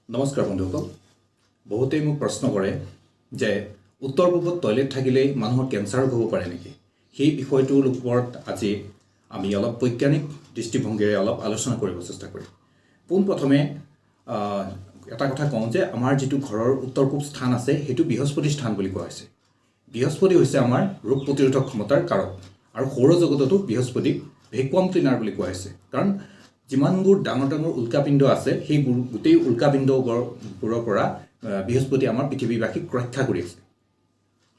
নমস্কাৰ বন্ধুসকল। বহুতেই মোক প্ৰশ্ন কৰে যে উত্তৰ পূবত টয়লেট থাকিলেই মানুহৰ কেঞ্চাৰ ৰোগ হ'ব পাৰে নেকি? সেই বিষয়টোৰ ওপৰত আজি আমি অলপ বৈজ্ঞানিক দৃষ্টিভংগীৰে অলপ আলোচনা কৰিব চেষ্টা কৰিম। পোনপ্ৰথমে এটা কথা কওঁ যে আমাৰ যিটো ঘৰৰ উত্তৰ পূব স্থান আছে, সেইটো বৃহস্পতি স্থান বুলি কোৱা হৈছে। বৃহস্পতি হৈছে আমাৰ ৰোগ প্ৰতিৰোধক ক্ষমতাৰ কাৰক আৰু সৌৰজগততো বৃহস্পতিক ভেকুৱাম ক্লিনাৰ বুলি কোৱা হৈছে, কাৰণ যিমানবোৰ ডাঙৰ ডাঙৰ উল্কাপিণ্ড আছে, সেই গোটেই উল্কাপিণ্ডবোৰৰ পৰা বৃহস্পতি আমাৰ পৃথিৱীবাসীক ৰক্ষা কৰি আছে।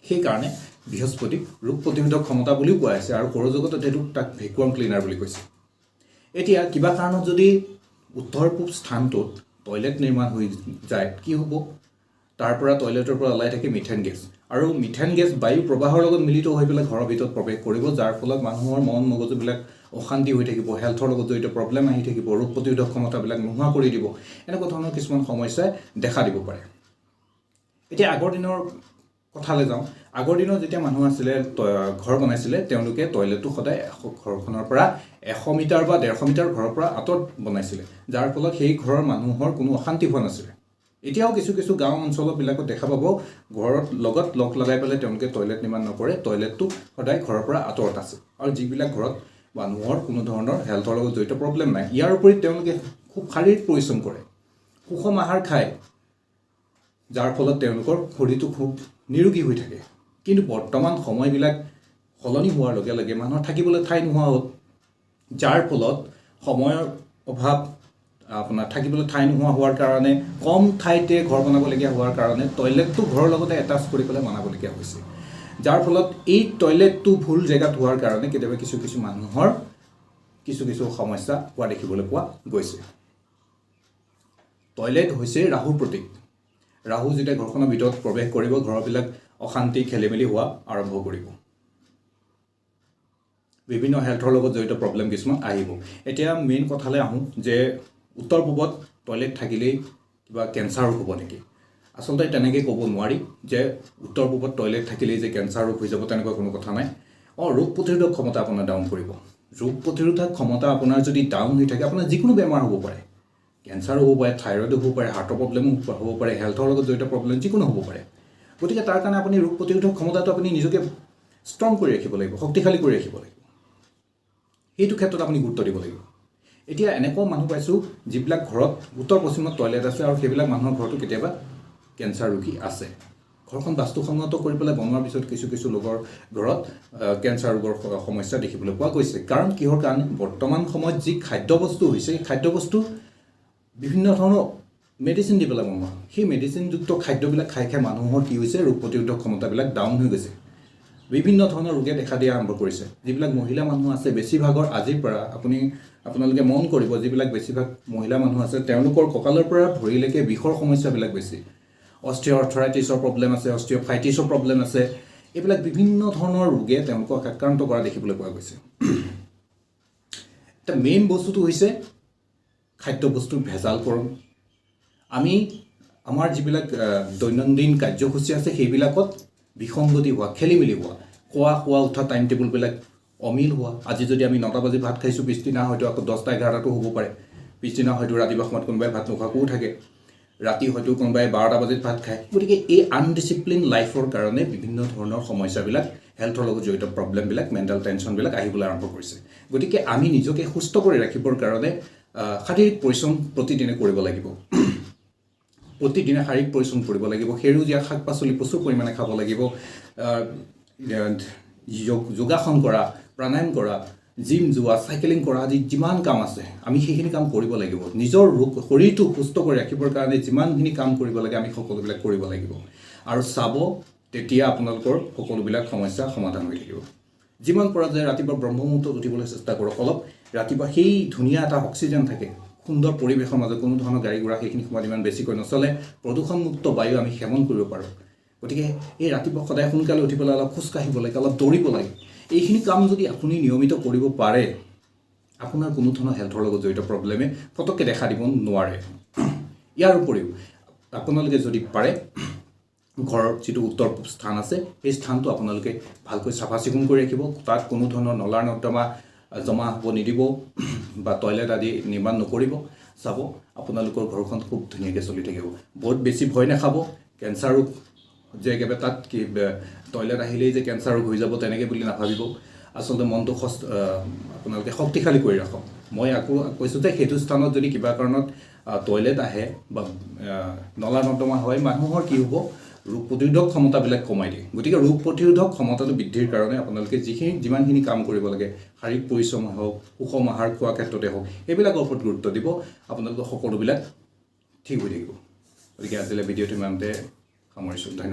সেইকাৰণে বৃহস্পতিক ৰোগ প্ৰতিৰোধক ক্ষমতা বুলিও কোৱা হৈছে আৰু সৌৰজগতত সেইটোক তাক ভেকুৱাম ক্লিনাৰ বুলি কৈছে। এতিয়া কিবা কাৰণত যদি উত্তৰ পূব স্থানটোত টয়লেট নিৰ্মাণ হৈ যায়, কি হ'ব? তাৰ পৰা, টয়লেটৰ পৰা ওলাই থাকে মিথেন গেছ আৰু মিথেন গেছ বায়ু প্ৰবাহৰ লগত মিলিত হৈ পেলাই ঘৰৰ ভিতৰত প্ৰৱেশ কৰিব, যাৰ ফলত মানুহৰ মন মগজুবিলাক অশান্তি হৈ থাকিব, হেল্থৰ লগত জড়িত প্ৰব্লেম আহি থাকিব, ৰোগ প্ৰতিৰোধক ক্ষমতাবিলাক নোহোৱা কৰি দিব। এনেকুৱা ধৰণৰ কিছুমান সমস্যাই দেখা দিব পাৰে। এতিয়া আগৰ দিনৰ কথালৈ যাওঁ। আগৰ দিনত যেতিয়া মানুহ আছিলে, ঘৰ বনাইছিলে, তেওঁলোকে টয়লেটটো সদায় ঘৰখনৰ পৰা 100 মিটাৰ বা 150 মিটাৰ ঘৰৰ পৰা আঁতৰত বনাইছিলে, যাৰ ফলত সেই ঘৰৰ মানুহৰ কোনো অশান্তি হোৱা নাছিলে। এতিয়াও কিছু কিছু গাঁও অঞ্চলবিলাকত দেখা পাব, ঘৰত লগত লগ লগাই পেলাই তেওঁলোকে টয়লেট নিৰ্মাণ নকৰে। টয়লেটটো সদায় ঘৰৰ পৰা আঁতৰত আছে আৰু যিবিলাক ঘৰত মানুহৰ কোনো ধৰণৰ হেল্থৰ লগত জড়িত প্ৰব্লেম নাই। ইয়াৰ উপৰি তেওঁলোকে খুব শাৰীৰিক পৰিশ্ৰম কৰে, সুষম আহাৰ খায়, যাৰ ফলত তেওঁলোকৰ শৰীৰটো খুব নিৰোগী হৈ থাকে। কিন্তু বৰ্তমান সময়বিলাক সলনি হোৱাৰ লগে লগে মানুহৰ থাকিবলৈ ঠাই নোহোৱা হ'ল, যাৰ ফলত সময়ৰ অভাৱ, আপোনাৰ থাকিবলৈ ঠাই নোহোৱা হোৱাৰ কাৰণে, কম ঠাইতে ঘৰ বনাবলগীয়া হোৱাৰ কাৰণে টয়লেটটো ঘৰৰ লগতে এটাচ কৰি পেলাই বনাবলগীয়া হৈছে, যাৰ ফলত এই টয়লেটটো ভুল জেগাত হোৱাৰ কাৰণে কেতিয়াবা কিছু কিছু মানুহৰ কিছু কিছু সমস্যা হোৱা দেখিবলৈ পোৱা গৈছে। টয়লেট হৈছে ৰাহুৰ প্ৰতীক। ৰাহু যেতিয়া ঘৰখনৰ ভিতৰত প্ৰৱেশ কৰিব, ঘৰবিলাক অশান্তি, খেলি মেলি হোৱা আৰম্ভ কৰিব, বিভিন্ন হেল্থৰ লগত জড়িত প্ৰব্লেম কিছুমান আহিব। এতিয়া মেইন কথালৈ আহোঁ যে উত্তৰ পূবত টয়লেট থাকিলেই কিবা কেঞ্চাৰ ৰোগ হ'ব নেকি? আচলতে তেনেকৈ ক'ব নোৱাৰি যে উত্তৰ পূবত টয়লেট থাকিলেই যে কেঞ্চাৰ ৰোগ হৈ যাব, তেনেকুৱা কোনো কথা নাই। ৰোগ প্ৰতিৰোধক ক্ষমতা আপোনাৰ ডাউন কৰিব। ৰোগ প্ৰতিৰোধক ক্ষমতা আপোনাৰ যদি ডাউন হৈ থাকে, আপোনাৰ যিকোনো বেমাৰ হ'ব পাৰে। কেঞ্চাৰো হ'ব পাৰে, থাইৰয়ডো হ'ব পাৰে, হাৰ্টৰ প্ৰব্লেমো হ'ব পাৰে, হেল্থৰ লগত জড়িত প্ৰব্লেম যিকোনো হ'ব পাৰে। গতিকে তাৰ কাৰণে আপুনি ৰোগ প্ৰতিৰোধক ক্ষমতাটো আপুনি নিজকে ষ্ট্ৰং কৰি ৰাখিব লাগিব, শক্তিশালী কৰি ৰাখিব লাগিব। সেইটো ক্ষেত্ৰত আপুনি গুৰুত্ব দিব লাগিব। এতিয়া এনেকুৱাও মানুহ পাইছোঁ, যিবিলাক ঘৰত উত্তৰ পশ্চিমত টয়লেট আছে আৰু সেইবিলাক মানুহৰ ঘৰতো কেতিয়াবা কেঞ্চাৰ ৰোগী আছে। ঘৰখন বাস্তুসন্মত কৰি পেলাই বনোৱাৰ পিছত কিছু কিছু লোকৰ ঘৰত কেঞ্চাৰ ৰোগৰ সমস্যা দেখিবলৈ পোৱা গৈছে। কাৰণ কিহৰ কাৰণে? বৰ্তমান সময়ত যি খাদ্যবস্তু হৈছে, সেই খাদ্যবস্তু বিভিন্ন ধৰণৰ মেডিচিন দি পেলাই বনোৱা। সেই মেডিচিনযুক্ত খাদ্যবিলাক খাই খাই মানুহৰ কি হৈছে? ৰোগ প্ৰতিৰোধক ক্ষমতাবিলাক ডাউন হৈ গৈছে। বিভিন্ন ধৰণৰ ৰোগে দেখা দিয়া আৰম্ভ কৰিছে। যিবিলাক মহিলা মানুহ আছে, বেছিভাগৰ আজিৰ পৰা আপোনালোকে মন কৰিব, যিবিলাক বেছিভাগ মহিলা মানুহ আছে, তেওঁলোকৰ কঁকালৰ পৰা ভৰিলৈকে বিষৰ সমস্যাবিলাক বেছি। অষ্টিঅ' আৰ্থৰাইটিছৰ প্ৰব্লেম আছে, অষ্টিঅ' ফাইটিছৰ প্ৰব্লেম আছে। এইবিলাক বিভিন্ন ধৰণৰ ৰোগে তেওঁলোকক আক্ৰান্ত কৰা দেখিবলৈ পোৱা গৈছে। এতিয়া মেইন বস্তুটো হৈছে খাদ্যবস্তুৰ ভেজালকৰণ। আমি আমাৰ যিবিলাক দৈনন্দিন কাৰ্যসূচী আছে, সেইবিলাকত বিসংগতি হোৱা, খেলি মেলি হোৱা, খোৱা, শোৱা, উঠা টাইম টেবুলবিলাক অমিল হোৱা। আজি যদি আমি 9টা বাজি ভাত খাইছোঁ, পিছদিনা হয়তো আকৌ 10টা 11টাতো হ'ব পাৰে। পিছদিনা হয়তো ৰাতিপুৱা সময়ত কোনোবাই ভাত নোখোৱাকৈও থাকে, ৰাতি হয়তো কোনোবাই 12টা বাজিত ভাত খায়। গতিকে এই আনডিচিপ্লিন লাইফৰ কাৰণে বিভিন্ন ধৰণৰ সমস্যাবিলাক, হেল্থৰ লগত জড়িত প্ৰব্লেমবিলাক, মেণ্টেল টেনশ্যনবিলাক আহিবলৈ আৰম্ভ কৰিছে। গতিকে আমি নিজকে সুস্থ কৰি ৰাখিবৰ কাৰণে শাৰীৰিক পৰিশ্ৰম প্ৰতিদিনে কৰিব লাগিব। প্ৰতিদিনে শাৰীৰিক পৰিশ্ৰম কৰিব লাগিব, সেউজীয়া শাক পাচলি প্ৰচুৰ পৰিমাণে খাব লাগিব, যোগাসন কৰা, প্ৰাণায়াম কৰা, জিম যোৱা, চাইকেলিং কৰা আদি যিমান কাম আছে, আমি সেইখিনি কাম কৰিব লাগিব। নিজৰ ৰোগ শৰীৰটো সুস্থ কৰি ৰাখিবৰ কাৰণে যিমানখিনি কাম কৰিব লাগে, আমি সকলোবিলাক কৰিব লাগিব। আৰু চাব, তেতিয়া আপোনালোকৰ সকলোবিলাক সমস্যা সমাধান হৈ থাকিব। যিমান পৰা যায় ৰাতিপুৱা ব্ৰহ্ম মুহূৰ্তত উঠিবলৈ চেষ্টা কৰক। অলপ ৰাতিপুৱা সেই ধুনীয়া এটা অক্সিজেন থাকে, সুন্দৰ পৰিৱেশৰ মাজত, কোনো ধৰণৰ গাড়ী ঘোঁৰা সেইখিনি সময়ত ইমান বেছিকৈ নচলে, প্ৰদূষণমুক্ত বায়ু আমি সেৱন কৰিব পাৰোঁ। গতিকে এই ৰাতিপুৱা সদায় সোনকালে উঠি পেলাই অলপ খোজ কাঢ়িব লাগে, অলপ দৌৰিব লাগে। এইখিনি কাম যদি আপুনি নিয়মিত কৰিব পাৰে, আপোনাৰ কোনো ধৰণৰ হেল্থৰ লগত জড়িত প্ৰব্লেমে ফটককৈ দেখা দিব নোৱাৰে। ইয়াৰ উপৰিও আপোনালোকে যদি পাৰে, ঘৰৰ যিটো উত্তৰ পূব স্থান আছে, সেই স্থানটো আপোনালোকে ভালকৈ চাফা চিকুণ কৰি ৰাখিব। তাত কোনো ধৰণৰ নলা নৰ্দমা জমা হ'ব নিদিব বা টয়লেট আদি নিৰ্মাণ নকৰিব। চাব, আপোনালোকৰ ঘৰখন খুব ধুনীয়াকৈ চলি থাকিব। বহুত বেছি ভয় নাখাব। কেঞ্চাৰ ৰোগ যে একেবাৰে তাত কি টয়লেট আহিলেই যে কেঞ্চাৰ ৰোগ হৈ যাব, তেনেকৈ বুলি নাভাবিব। আচলতে মনটো আপোনালোকে শক্তিশালী কৰি ৰাখক। মই আকৌ কৈছোঁ যে সেইটো স্থানত যদি কিবা কাৰণত টয়লেট আহে বা নলা নৰ্দমা হয়, মানুহৰ কি হ'ব, ৰোগ প্ৰতিৰোধক ক্ষমতাবিলাক কমাই দিয়ে। গতিকে ৰোগ প্ৰতিৰোধক ক্ষমতাটো বৃদ্ধিৰ কাৰণে আপোনালোকে যিমানখিনি কাম কৰিব লাগে, শাৰীৰিক পৰিশ্ৰম হওক, সুষম আহাৰ খোৱা ক্ষেত্ৰতে হওক, এইবিলাকৰ ওপৰত গুৰুত্ব দিব, আপোনালোকৰ সকলোবিলাক ঠিক হৈ থাকিব। গতিকে আজিলৈ ভিডিঅ'টো ইমানতে সামৰিছোঁ। ধন্যবাদ।